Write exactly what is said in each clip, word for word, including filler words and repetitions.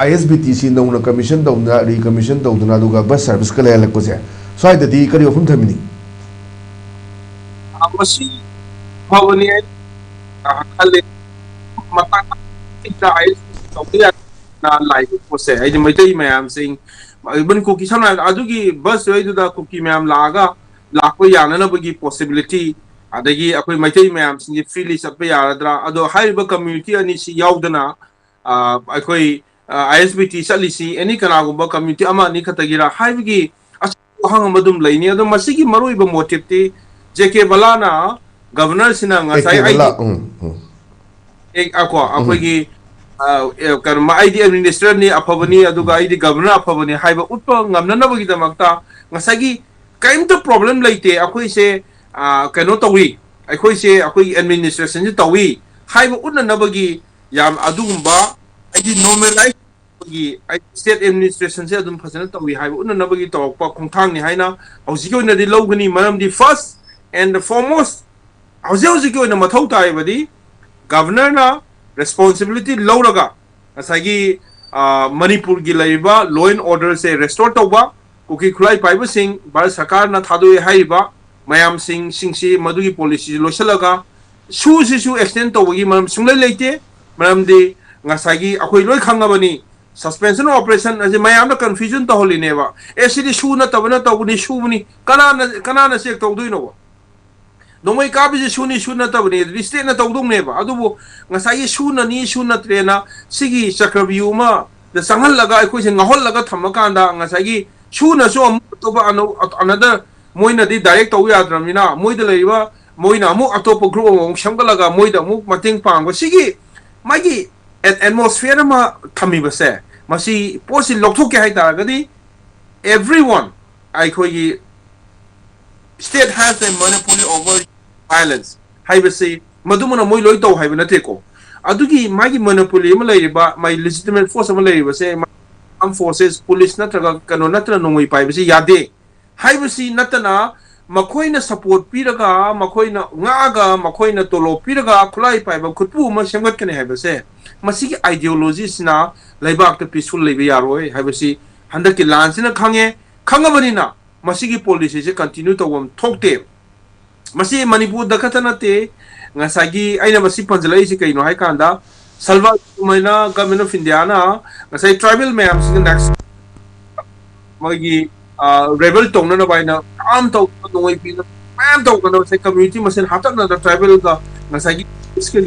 ꯑꯥꯏ ꯑꯦꯁ B T C ꯅꯧꯅ commission ꯇꯧꯗꯨꯅ, ꯔꯤꯀꯃꯤꯁꯟ ꯇꯧꯗꯨꯅ, ꯑꯗꯨꯒ ꯕꯁ ꯁꯥꯔꯚꯤꯁꯀ ꯂꯩꯍꯜꯂꯛꯄꯁꯦ, ꯁ꯭ꯋꯥꯏꯗꯗꯤ ꯀꯔꯤ ꯋꯥꯐꯝ ꯊꯝꯕꯤꯅꯤꯡꯉꯤ? ꯃꯁꯤ ꯐꯕꯅꯤ꯫ ꯑꯩ ꯈꯜꯂꯦ, ꯃꯇꯥꯡ ꯇꯧꯕ ꯌꯥꯗꯅ ꯂꯥꯛꯏꯕ ꯄꯣꯠꯁꯦ, ꯍꯥꯏꯗꯤ ꯃꯩꯇꯩ ꯃꯌꯥꯝꯁꯤꯡ, even ꯀꯨꯀꯤ, ꯁꯝꯅ ꯍꯥꯏꯔꯕꯗ ꯑꯗꯨꯒꯤ ꯕꯁ ꯔꯤꯗꯨꯗ ꯀꯨꯀꯤ ꯃꯌꯥꯝ ꯂꯥꯛꯑꯒ ꯂꯥꯛꯄ ꯌꯥꯅꯅꯕꯒꯤ ꯄꯣꯁꯤꯕꯤꯂꯤꯇꯤ, ꯑꯗꯒꯤ ꯑꯩꯈꯣꯏ ꯃꯩꯇꯩ ꯃꯌꯥꯝꯁꯤꯡꯁꯦ ꯐ꯭ꯔꯤꯂꯤ ꯆꯠꯄ ꯌꯥꯔꯗ꯭ꯔꯥ? ꯑꯗꯣ ꯍꯥꯏꯔꯤꯕ ꯀꯝꯃ꯭ꯌꯨꯅꯤꯇꯤ ꯑꯅꯤꯁꯤ ꯌꯥꯎꯗꯅ ꯑꯩꯈꯣꯏ ꯑꯥꯏ ꯑꯦꯁ ꯕꯤ ꯇꯤ ꯆꯠꯂꯤꯁꯤ ꯑꯦꯅꯤ ꯀꯅꯥꯒꯨꯝꯕ ꯀꯝꯃ꯭ꯌꯨꯅꯤꯇꯤ ꯑꯃ ꯑꯅꯤ ꯈꯛꯇꯒꯤꯔꯥ ꯍꯥꯏꯕꯒꯤ ꯑꯆꯧꯕ ꯋꯥꯍꯪ ꯑꯃ ꯑꯗꯨꯝ ꯂꯩꯅꯤ꯫ ꯑꯗꯣ ꯃꯁꯤꯒꯤ ꯃꯔꯨꯑꯣꯏꯕ ꯃꯣꯇꯤꯞꯇꯤ ꯖꯦ ꯀꯦ ꯕꯂꯥꯅ, ꯒꯕꯔꯅꯔꯁꯤꯅ ꯉꯁꯥꯏ ꯑꯩꯗꯤ ꯑꯦ, ꯑꯀꯣ, ꯑꯩꯈꯣꯏꯒꯤ ꯑ, ꯑꯦ, ꯀꯩꯅꯣ, ꯃ-, ꯑꯩꯗꯤ ꯑꯦꯗꯃꯤꯅꯤꯁꯇ꯭ꯔꯦꯇꯔꯅꯤ, ꯑꯐꯕꯅꯤ, ꯑꯗꯨꯒ ꯑꯩꯗꯤ ꯒꯕꯔꯅꯔ ꯑꯐꯕꯅꯤ ꯍꯥꯏꯕ ꯎꯠꯄ ꯉꯝꯅꯅꯕꯒꯤꯗꯃꯛꯇ ꯉꯁꯥꯏꯒꯤ ꯀꯔꯤꯝꯇ ꯄ꯭ꯔꯣꯕ꯭ꯂꯦꯝ ꯂꯩꯇꯦ, ꯑꯩꯈꯣꯏꯁꯦ ꯑ, ꯀꯩꯅꯣ ꯇꯧꯏ, ꯑꯩꯈꯣꯏꯁꯦ ꯑꯩꯈꯣꯏꯒꯤ ꯑꯦꯗꯃꯤꯅꯤꯁꯇ꯭ꯔꯦꯁꯟꯁꯤ ꯇꯧꯏ ꯍꯥꯏꯕ ꯎꯠꯅꯅꯕꯒꯤ ꯌꯥꯝ ꯑꯗꯨꯒꯨꯝꯕ ꯍꯥꯏꯗꯤ ꯅꯣꯔꯃꯦꯂꯥꯏꯖ ꯇꯧꯕꯒꯤ ꯁ꯭ꯇꯦꯠ ꯑꯦꯗꯃꯤꯅꯤꯁꯇ꯭ꯔꯦꯁꯟꯁꯦ ꯑꯗꯨꯝ ꯐꯖꯅ ꯇꯧꯏ ꯍꯥꯏꯕ ꯎꯠꯅꯅꯕꯒꯤ ꯇꯧꯔꯛꯄ ꯈꯣꯡꯊꯥꯡꯅꯤ ꯍꯥꯏꯅ ꯍꯧꯖꯤꯛꯀꯤ ꯑꯣꯏꯅꯗꯤ ꯂꯧꯒꯅꯤ꯫ ꯃꯔꯝꯗꯤ first and foremost ꯍꯧꯖꯤꯛ ꯍꯧꯖꯤꯛꯀꯤ ꯑꯣꯏꯅ ꯃꯊꯧ ꯇꯥꯔꯤꯕꯗꯤ ꯒꯕꯔꯅꯔꯅ ꯔꯦꯁꯄꯣꯟꯁꯤꯕꯤꯂꯤꯇꯤ ꯂꯧꯔꯒ ꯉꯁꯥꯏꯒꯤ ꯑ, ꯃꯅꯤꯄꯨꯔꯒꯤ ꯂꯩꯔꯤꯕ law and order say restore ꯇꯧꯕ, ꯀꯨꯀꯤ ꯈꯨꯠꯂꯥꯏ ꯄꯥꯏꯕꯁꯤꯡ ꯚꯥꯔꯠ ꯁꯔꯀꯥꯔꯅ ꯊꯥꯗꯣꯛꯑꯦ ꯍꯥꯏꯔꯤꯕ ꯃꯌꯥꯝꯁꯤꯡ, ꯁꯤꯡꯁꯤ ꯃꯗꯨꯒꯤ ꯄꯣꯂꯤꯁꯤꯁꯤ ꯂꯣꯏꯁꯤꯜꯂꯒ ꯁꯨꯁꯤꯁꯨ ꯑꯦꯛꯁꯇꯦꯟ ꯇꯧꯕꯒꯤ ꯃꯔꯝ ꯁꯨꯡꯂꯩ ꯂꯩꯇꯦ꯫ ꯃꯔꯝꯗꯤ ꯉꯁꯥꯏꯒꯤ ꯑꯩꯈꯣꯏ ꯂꯣꯏ ꯈꯪꯉꯕꯅꯤ, suspension of operation ꯑꯁꯤ ꯃꯌꯥꯝꯅ ꯀꯟꯐ꯭ꯌꯨꯖꯟ ꯇꯧꯍꯜꯂꯤꯅꯦꯕ꯫ ꯑꯦ, ꯁꯤꯗꯤ ꯁꯨ ꯅꯠꯇꯕꯅ ꯇꯧꯕꯅꯤ, ꯁꯨꯕꯅꯤ, ꯀꯅꯥꯅ, ꯀꯅꯥꯅ ꯆꯦꯛ ꯇꯧꯗꯣꯏꯅꯣꯕ? ꯅꯣꯡꯃꯩ ꯀꯥꯞꯄꯤꯁꯦ ꯁꯨꯅꯤ ꯁꯨ ꯅꯠꯇꯕꯅꯤ, ꯑꯗꯨꯗꯤ ꯁ꯭ꯇꯦꯠꯅ ꯇꯧꯗꯧꯅꯦꯕ꯫ ꯑꯗꯨꯕꯨ ꯉꯁꯥꯏꯒꯤ ꯁꯨꯅꯅꯤ ꯁꯨ ꯅꯠꯇ꯭ꯔꯦꯅ ꯁꯤꯒꯤ ꯆꯀ꯭ꯔꯕ꯭ꯌꯨ ꯑꯃꯗ ꯆꯪꯍꯜꯂꯒ ꯑꯩꯈꯣꯏꯁꯦ ꯉꯥꯎꯍꯜꯂꯒ ꯊꯝꯃꯀꯥꯟꯗ ꯉꯁꯥꯏꯒꯤ ꯁꯨꯅꯁꯨ ꯑꯃꯨꯛ ꯑꯇꯣꯞꯄ ꯑꯅꯧ-, another ꯃꯣꯏꯅꯗꯤ ꯗꯥꯏꯔꯦꯛ ꯇꯧ ꯌꯥꯗ꯭ꯔꯕꯅꯤꯅ ꯃꯣꯏꯗ ꯂꯩꯔꯤꯕ, ꯃꯣꯏꯅ ꯑꯃꯨꯛ ꯑꯇꯣꯞꯄ ꯒ꯭ꯔꯨꯞ ꯑꯃꯃꯨꯛ ꯁꯦꯝꯒꯠꯂꯒ ꯃꯣꯏꯗ ꯑꯃꯨꯛ ꯃꯇꯦꯡ ꯄꯥꯡꯕ, ꯁꯤꯒꯤ ꯃꯥꯒꯤ ꯑꯦꯠꯃꯣꯁꯐꯤꯌꯔ ꯑꯃ ꯊꯝꯃꯤꯕꯁꯦ, ꯃꯁꯤ ꯄꯣꯠꯁꯤ ꯂꯧꯊꯣꯛꯀꯦ ꯍꯥꯏ ꯇꯥꯔꯒꯗꯤ everyone, ꯑꯩꯈꯣꯏꯒꯤ state has a monopoly over violence ꯍꯥꯏꯕꯁꯤ ꯃꯗꯨꯃꯅ ꯃꯣꯏ ꯂꯣꯏ ꯇꯧ ꯍꯥꯏꯕ ꯅꯠꯇꯦꯀꯣ꯫ ꯑꯗꯨꯒꯤ ꯃꯥꯒꯤ ꯃꯣꯅꯣꯄꯣꯂꯤ ꯑꯃ ꯂꯩꯔꯤꯕ, ꯃꯥꯒꯤ ꯂꯤꯖꯤꯇꯤꯃꯦꯠ ꯐꯣꯔꯁ ꯑꯃ ꯂꯩꯔꯤꯕꯁꯦ, armed forces, ꯄꯨꯂꯤꯁ ꯅꯠꯇ꯭ꯔꯒ ꯀꯩꯅꯣ ꯅꯠꯇꯅ ꯅꯣꯡꯃꯩ ꯄꯥꯏꯕꯁꯤ ꯌꯥꯗꯦ ꯍꯥꯏꯕꯁꯤ ꯅꯠꯇꯅ, ꯃꯈꯣꯏꯅ ꯁꯄꯣꯔꯠ ꯄꯤꯔꯒ, ꯃꯈꯣꯏꯅ ꯉꯥꯛꯑꯒ, ꯃꯈꯣꯏꯅ ꯇꯣꯂꯣꯞ ꯄꯤꯔꯒ ꯈꯨꯠꯂꯥꯏ ꯄꯥꯏꯕ ꯈꯨꯠꯄꯨ ꯑꯃ ꯁꯦꯝꯒꯠꯀꯅꯤ ꯍꯥꯏꯕꯁꯦ, ꯃꯁꯤꯒꯤ ꯑꯥꯏꯗꯤꯌꯣꯂꯣꯖꯤꯁꯤꯅ ꯂꯩꯕꯥꯛꯇ ꯄꯤꯁꯐꯨꯜ ꯂꯩꯕ ꯌꯥꯔꯣꯏ ꯍꯥꯏꯕꯁꯤ ꯍꯟꯗꯛꯀꯤ ꯂꯥꯟꯁꯤꯅ ꯈꯪꯉꯦ꯫ ꯈꯪꯉꯕꯅꯤꯅ ꯃꯁꯤꯒꯤ ꯄꯣꯂꯤꯁꯤꯁꯦ ꯀꯟꯇꯤꯅ꯭ꯌꯨ ꯇꯧꯐꯝ ꯊꯣꯛꯇꯦ꯫ ꯃꯁꯤ ꯃꯅꯤꯄꯨꯔꯗ ꯈꯛꯇ ꯅꯠꯇꯦ꯫ ꯉꯁꯥꯏꯒꯤ ꯑꯩꯅ ꯃꯁꯤ ꯄꯟꯖꯜꯂꯛꯏꯁꯤ ꯀꯩꯅꯣ ꯍꯥꯏ ꯀꯥꯟꯗ, ꯁꯜꯋꯥꯔ ꯁꯨꯃꯥꯏꯅ ꯒꯚꯔꯟꯃꯦꯟ ꯑꯣꯐ ꯏꯟꯗꯤꯌꯥꯅ ꯉꯁꯥꯏ ꯇ꯭ꯔꯥꯏꯕꯦꯜ ꯃꯌꯥꯝꯁꯤꯒꯤ ꯅꯦꯛꯁ ꯃꯣꯏꯒꯤ ꯔꯦꯕꯦꯜ ꯇꯧꯅꯅꯕ ꯍꯥꯏꯅ ꯃꯌꯥꯝ ꯇꯧꯗꯅ, ꯅꯣꯡꯃꯩ ꯄꯤꯗꯅ ꯃꯌꯥꯝ ꯇꯧꯗꯅ, ꯉꯁꯥꯏ ꯀꯝꯃ꯭ꯌꯨꯅꯤꯇꯤ ꯃꯁꯦꯟ ꯍꯥꯠꯇꯛꯅꯗꯅ ꯇ꯭ꯔꯥꯏꯕꯦꯜꯒ ꯉꯁꯥꯏꯒꯤ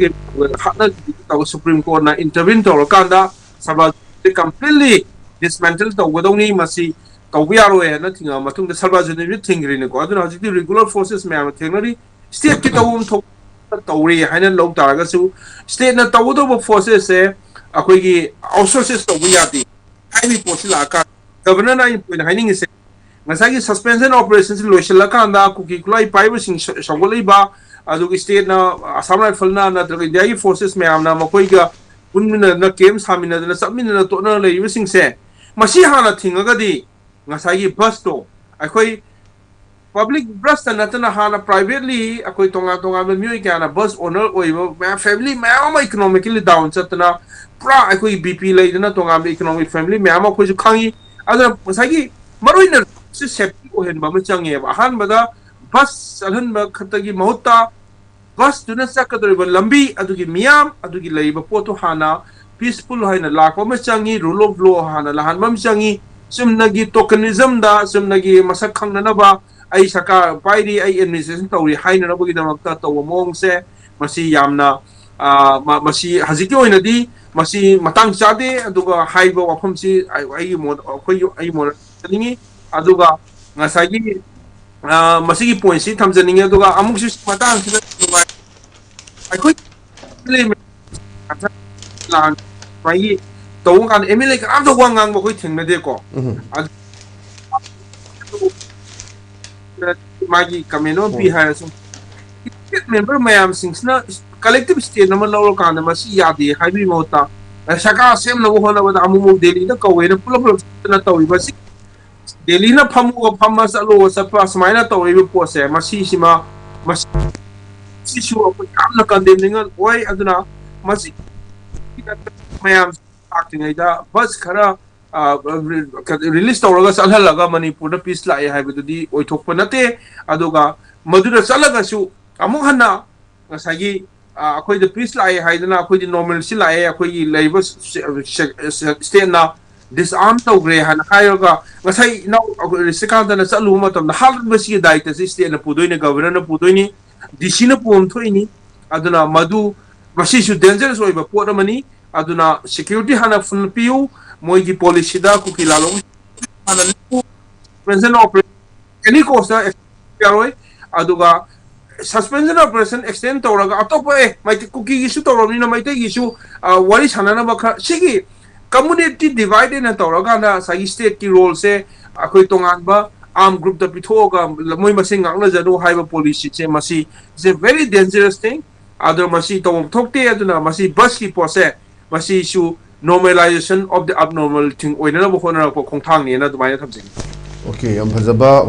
ꯍꯥꯠꯅ ꯇꯧꯔꯒ ꯁꯨꯄ꯭ꯔꯤꯝ ꯀꯣꯔꯠꯅ ꯏꯟꯇꯔꯚꯤꯟ ꯇꯧꯔꯀꯥꯟꯗ ꯁꯜꯋꯥꯔ ꯁꯨꯃꯥꯏꯅ ꯀꯝꯄ꯭ꯂꯤꯠꯂꯤ ꯗꯤꯁꯃꯦꯟꯇꯜ ꯇꯧꯒꯗꯧꯅꯤ꯫ ꯃꯁꯤ ꯇꯧꯕ ꯌꯥꯔꯣꯏ ꯍꯥꯏꯅ ꯊꯤꯡꯉꯕ ꯃꯇꯨꯡꯗ ꯁꯜꯋꯥꯔ ꯁꯨꯃꯥꯏꯅ ꯊꯤꯡꯈ꯭ꯔꯤꯅꯤꯀꯣ꯫ ꯑꯗꯨꯅ ꯍꯧꯖꯤꯛꯇꯤ ꯔꯤꯒꯨꯂꯔ ꯐꯣꯔꯁꯦꯁ ꯃꯌꯥꯝꯅ ꯊꯦꯡꯅꯔꯤ꯫ ꯁ꯭ꯇꯦꯠꯀꯤ ꯇꯧꯐꯝ ꯊꯣꯛꯄ ꯇꯧꯔꯤ ꯍꯥꯏꯅ ꯂꯧ ꯇꯥꯔꯒꯁꯨ, ꯁ꯭ꯇꯦꯠꯅ ꯇꯧꯒꯗꯧꯕ ꯐꯣꯔꯁꯦꯁꯁꯦ ꯑꯩꯈꯣꯏꯒꯤ ꯑꯥꯎꯠꯁꯣꯔꯁꯦꯁ ꯇꯧꯕ ꯌꯥꯗꯦ ꯍꯥꯏꯕꯒꯤ ꯄꯣꯠꯁꯤ ꯂꯥꯛꯑꯀꯥꯟꯗ, ꯒꯚꯔꯅꯔꯅ ꯑꯩꯅ ꯄꯣꯏꯟ ꯍꯥꯏꯅꯤꯡꯉꯤꯁꯦ, ꯉꯁꯥꯏꯒꯤ ꯁꯁꯄꯦꯟꯁꯟ ꯑꯣꯄꯔꯦꯁꯟꯁꯤ ꯂꯣꯏꯁꯤꯜꯂꯀꯥꯟꯗ ꯀꯨꯀꯤ ꯈꯨꯠꯂꯥꯏ ꯄꯥꯏꯕꯁꯤꯡ ꯁ-, ꯁꯧꯒꯠꯂꯛꯏꯕ, ꯑꯗꯨꯒ ꯁ꯭ꯇꯦꯠꯅ, ꯑꯁꯥꯝ ꯔꯥꯏꯐꯜꯅ ꯅꯠꯇ꯭ꯔꯒ ꯏꯟꯗꯤꯌꯥꯒꯤ ꯐꯣꯔꯁꯦꯁ ꯃꯌꯥꯝꯅ ꯃꯈꯣꯏꯒ ꯄꯨꯟꯃꯤꯟꯅꯗꯅ, ꯀꯦꯝ ꯁꯥꯃꯤꯟꯅꯗꯅ, ꯆꯠꯃꯤꯟꯅꯗꯅ ꯇꯣꯠꯅꯅ ꯂꯩꯔꯤꯕꯁꯤꯡꯁꯦ, ꯃꯁꯤ ꯍꯥꯟꯅ ꯊꯤꯡꯉꯒꯗꯤ ꯉꯁꯥꯏꯒꯤ ꯕꯁꯇꯣ, ꯑꯩꯈꯣꯏ ꯄꯕ꯭ꯂꯤꯛ ꯕꯁꯇ ꯅꯠꯇꯅ ꯍꯥꯟꯅ ꯄ꯭ꯔꯥꯏꯚꯦꯠꯂꯤ ꯑꯩꯈꯣꯏ ꯇꯣꯉꯥꯟ ꯇꯣꯉꯥꯟꯕ ꯃꯤꯑꯣꯏ ꯀꯌꯥꯅ ꯕꯁ ꯑꯣꯅꯔ ꯑꯣꯏꯕ ꯃꯌꯥꯝ, ꯐꯦꯃꯤꯂꯤ ꯃꯌꯥꯝ ꯑꯃ ꯏꯀꯣꯅꯣꯃꯤꯀꯦꯜꯂꯤ ꯗꯥꯎꯟ ꯆꯠꯇꯅ ꯄꯨꯔꯥ ꯑꯩꯈꯣꯏꯒꯤ ꯕꯤ ꯄꯤ ꯂꯩꯗꯅ ꯇꯣꯉꯥꯟꯕ ꯏꯀꯣꯅꯣꯃꯤꯛ ꯐꯦꯃꯤꯂꯤ ꯃꯌꯥꯝ ꯑꯃ ꯑꯩꯈꯣꯏꯁꯨ ꯈꯪꯉꯤ꯫ ꯑꯗꯨꯅ ꯉꯁꯥꯏꯒꯤ ꯃꯔꯨ ꯑꯣꯏꯅ ꯁꯤ ꯁꯦꯐꯇꯤ ꯑꯣꯏꯍꯟꯕ ꯑꯃ ꯆꯪꯉꯦꯕ꯫ ꯑꯍꯥꯟꯕꯗ ꯕꯁ ꯆꯠꯍꯟꯕ ꯈꯛꯇꯒꯤ ꯃꯍꯨꯠꯇ ꯕꯁꯇꯨꯅ ꯆꯠꯀꯗꯧꯔꯤꯕ ꯂꯝꯕꯤ ꯑꯗꯨꯒꯤ ꯃꯤꯌꯥꯝ ꯑꯗꯨꯒꯤ ꯂꯩꯔꯤꯕ ꯄꯣꯠꯇꯨ ꯍꯥꯟꯅ ꯄꯤꯁꯐꯨꯜ ꯍꯥꯏꯅ ꯂꯥꯛꯄ ꯑꯃ ꯆꯪꯉꯤ, ꯔꯨꯜ ꯑꯣꯐ ꯂꯣ ꯍꯥꯟꯅ ꯂꯥꯛꯍꯟꯕ ꯑꯃ ꯆꯪꯉꯤ꯫ ꯆꯨꯝꯅꯒꯤ ꯇꯣꯀꯟꯅꯤꯖꯝꯗ, ꯆꯨꯝꯅꯒꯤ ꯃꯁꯛ ꯈꯪꯅꯅꯕ, "ꯑꯩ ꯁꯔꯀꯥꯔ ꯄꯥꯏꯔꯤ, ꯑꯩ ꯑꯦꯗꯃꯤꯅꯤꯁꯇ꯭ꯔꯦꯁꯟ ꯇꯧꯔꯤ" ꯍꯥꯏꯅꯅꯕꯒꯤꯗꯃꯛꯇ ꯇꯧꯕ ꯃꯑꯣꯡꯁꯦ, ꯃꯁꯤ ꯌꯥꯝꯅ, ꯑ, ꯃ-, ꯃꯁꯤ ꯍꯧꯖꯤꯛꯀꯤ ꯑꯣꯏꯅꯗꯤ ꯃꯁꯤ ꯃꯇꯥꯡ ꯆꯥꯗꯦ꯫ ꯑꯗꯨꯒ ꯍꯥꯏꯔꯤꯕ ꯋꯥꯐꯝꯁꯤ ꯑꯩ, ꯑꯩꯒꯤ ꯃꯣꯠ, ꯑꯩꯈꯣꯏꯒꯤ, ꯑꯩꯒꯤ ꯃꯣꯠ ꯆꯠꯅꯤꯡꯉꯤ꯫ ꯑꯗꯨꯒ ꯉꯁꯥꯏꯒꯤ, ꯑ, ꯃꯁꯤꯒꯤ ꯄꯣꯏꯟꯁꯤ ꯊꯝꯖꯅꯤꯡꯉꯤ꯫ ꯑꯗꯨꯒ ꯑꯃꯨꯛꯁꯨ ꯃꯇꯥꯡꯁꯤꯗ ꯅꯨꯡꯉꯥꯏ-, ꯑꯩꯈꯣꯏ ꯂꯥꯟ ꯁꯨꯃꯥꯏꯒꯤ ꯇꯧꯕ ꯀꯥꯟꯗ ꯑꯦꯝ ꯑꯦꯜ ꯑꯦ ꯀꯅꯥꯝꯇ ꯋꯥ ꯉꯥꯡꯕ ꯑꯩꯈꯣꯏ ꯊꯦꯡꯅꯗꯦꯀꯣ꯫ ꯎꯝ꯫ ꯑꯗꯨ ꯃꯥꯒꯤ ꯀꯃꯦꯟ ꯑꯃ ꯄꯤ ꯍꯣꯏ꯫ ꯍꯥꯏꯔꯁꯨ, ꯁ꯭ꯇꯦꯠ ꯃꯦꯝꯕꯔ ꯃꯌꯥꯝꯁꯤꯡꯁꯤꯅ ꯀꯂꯦꯛꯇꯤꯚ ꯁ꯭ꯇꯦꯟ ꯑꯃ ꯂꯧꯔꯀꯥꯟꯗ ꯃꯁꯤ ꯌꯥꯗꯦ ꯍꯥꯏꯕꯒꯤ ꯃꯍꯨꯠꯇ ꯁꯔꯀꯥꯔ ꯁꯦꯝꯅꯕ ꯍꯣꯠꯅꯕꯗ ꯑꯃꯨꯛꯃꯨꯛ ꯗꯦꯜꯂꯤꯗ ꯀꯧꯋꯦꯅ ꯄꯨꯂꯞ ꯄꯨꯂꯞ ꯆꯠꯇꯅ ꯇꯧꯔꯤꯕ ꯑꯁꯤ ꯗꯦꯜꯂꯤꯅ ꯐꯝꯃꯒ ꯐꯝꯃ ꯆꯠꯂꯣꯒ ꯆꯠꯄ ꯁꯨꯃꯥꯏꯅ ꯇꯧꯔꯛꯏꯕ ꯄꯣꯠꯁꯦ, ꯃꯁꯤꯁꯤꯃ, ꯃꯁꯤꯁꯨ ꯑꯩꯈꯣꯏ ꯌꯥꯝꯅ ꯀꯟꯗꯦꯝꯅꯤꯡꯉ ꯑꯣꯏ꯫ ꯑꯗꯨꯅ ꯃꯁꯤ ꯃꯌꯥꯝ ꯂꯥꯛꯇ꯭ꯔꯤꯉꯩꯗ ꯕꯁ ꯈꯔ ꯔꯤꯂꯤꯁ ꯇꯧꯔꯒ ꯆꯠꯍꯜꯂꯒ ꯃꯅꯤꯄꯨꯔꯗ ꯄꯤꯁ ꯂꯥꯛꯑꯦ ꯍꯥꯏꯕꯗꯨꯗꯤ ꯑꯣꯏꯊꯣꯛꯄ ꯅꯠꯇꯦ꯫ ꯑꯗꯨꯒ ꯃꯗꯨꯗ ꯆꯠꯂꯒꯁꯨ ꯑꯃꯨꯛ ꯍꯟꯅ ꯉꯁꯥꯏꯒꯤ ꯑꯩꯈꯣꯏꯗ ꯄꯤꯁ ꯂꯥꯛꯑꯦ ꯍꯥꯏꯗꯅ, ꯑꯩꯈꯣꯏꯗꯤ ꯅꯣꯔꯃꯦꯜꯁꯤ ꯂꯥꯛꯑꯦ, ꯑꯩꯈꯣꯏꯒꯤ ꯂꯩꯔꯤꯕ ꯁ꯭ꯇꯦꯠꯅ ꯗꯤꯁꯑꯥꯔꯝ ꯇꯧꯈ꯭ꯔꯦ ꯍꯥꯏꯅ ꯍꯥꯏꯔꯒ, ꯉꯁꯥꯏ ꯏꯅꯥꯎ ꯔꯤꯁꯤꯀꯥꯟꯇꯅ ꯆꯠꯂꯨꯕ ꯃꯇꯝꯗ ꯍꯥꯠꯂꯝꯕꯁꯤꯒꯤ ꯗꯥꯏꯇꯁꯤ ꯁ꯭ꯇꯦꯠꯅ ꯄꯨꯗꯣꯏꯅꯤ, ꯒꯕꯔꯅꯔꯅ ꯄꯨꯗꯣꯏꯅꯤ, ꯗꯤ ꯁꯤꯅ ꯄꯨꯐꯝ ꯊꯣꯛꯏꯅꯤ꯫ ꯑꯗꯨꯅ ꯃꯗꯨ, ꯃꯁꯤꯁꯨ ꯗꯦꯟꯖꯔꯁ ꯑꯣꯏꯕ ꯄꯣꯠ ꯑꯃꯅꯤ꯫ ꯑꯗꯨꯅ ꯁꯦꯀ꯭ꯌꯨꯔꯤꯇꯤ ꯍꯥꯟꯅ ꯐꯨꯜ ꯄꯤꯌꯨ, ꯃꯣꯏꯒꯤ ꯄꯣꯂꯤꯁꯤꯗ ꯀꯨꯀꯤ ꯂꯥꯂꯣꯡ ꯍꯥꯟꯅ ꯂꯦꯞꯄꯨ, ꯁꯁꯄꯦꯟꯁꯟ ꯑꯣꯐ ꯑꯦꯅꯤ ꯀꯣꯁꯇ ꯌꯥꯔꯣꯏ꯫ ꯑꯗꯨꯒ ꯁꯁꯄꯦꯟꯁꯟ ꯑꯣꯄꯔꯦꯁꯟ ꯑꯦꯛꯁꯇꯦꯟ ꯇꯧꯔꯒ ꯑꯇꯣꯞꯄ, ꯑꯦ, ꯃꯩꯇꯩ ꯀꯨꯀꯤꯒꯤꯁꯨ ꯇꯧꯔꯕꯅꯤꯅ ꯃꯩꯇꯩꯒꯤꯁꯨ ꯋꯥꯔꯤ ꯁꯥꯟꯅꯅꯕ ꯈꯔ, ꯁꯤꯒꯤ ꯀꯝꯃꯨꯅꯤꯇꯤ ꯗꯤꯚꯥꯏꯗꯦꯠꯅ ꯇꯧꯔꯀꯥꯟꯗ ꯉꯁꯥꯏꯒꯤ ꯁ꯭ꯇꯦꯠꯀꯤ ꯔꯣꯜꯁꯦ ꯑꯩꯈꯣꯏ ꯇꯣꯉꯥꯟꯕ ꯑꯥꯔꯝ ꯒ꯭ꯔꯨꯞꯇ ꯄꯤꯊꯣꯛꯑꯒ ꯃꯣꯏ ꯃꯁꯦꯟ ꯉꯥꯛꯅꯖꯔꯨ ꯍꯥꯏꯕ ꯄꯣꯂꯤꯁꯤꯁꯦ, ꯃꯁꯤ is a very dangerous thing꯫ ꯑꯗꯣ ꯃꯁꯤ ꯇꯧꯐꯝ ꯊꯣꯛꯇꯦ꯫ ꯑꯗꯨꯅ ꯃꯁꯤ ꯕꯁꯀꯤ ꯄꯣꯠꯁꯦ, ꯃꯁꯤꯁꯨ normalization of the abnormal thing ꯑꯣꯏꯅꯅꯕ ꯍꯣꯠꯅꯔꯛꯄ ꯈꯣꯡꯊꯥꯡꯅꯦꯅ ꯑꯗꯨꯃꯥꯏꯅ ꯊꯝꯖꯒꯦ꯫ ꯑꯣꯀꯦ, ꯌꯥꯝ ꯐꯖꯕ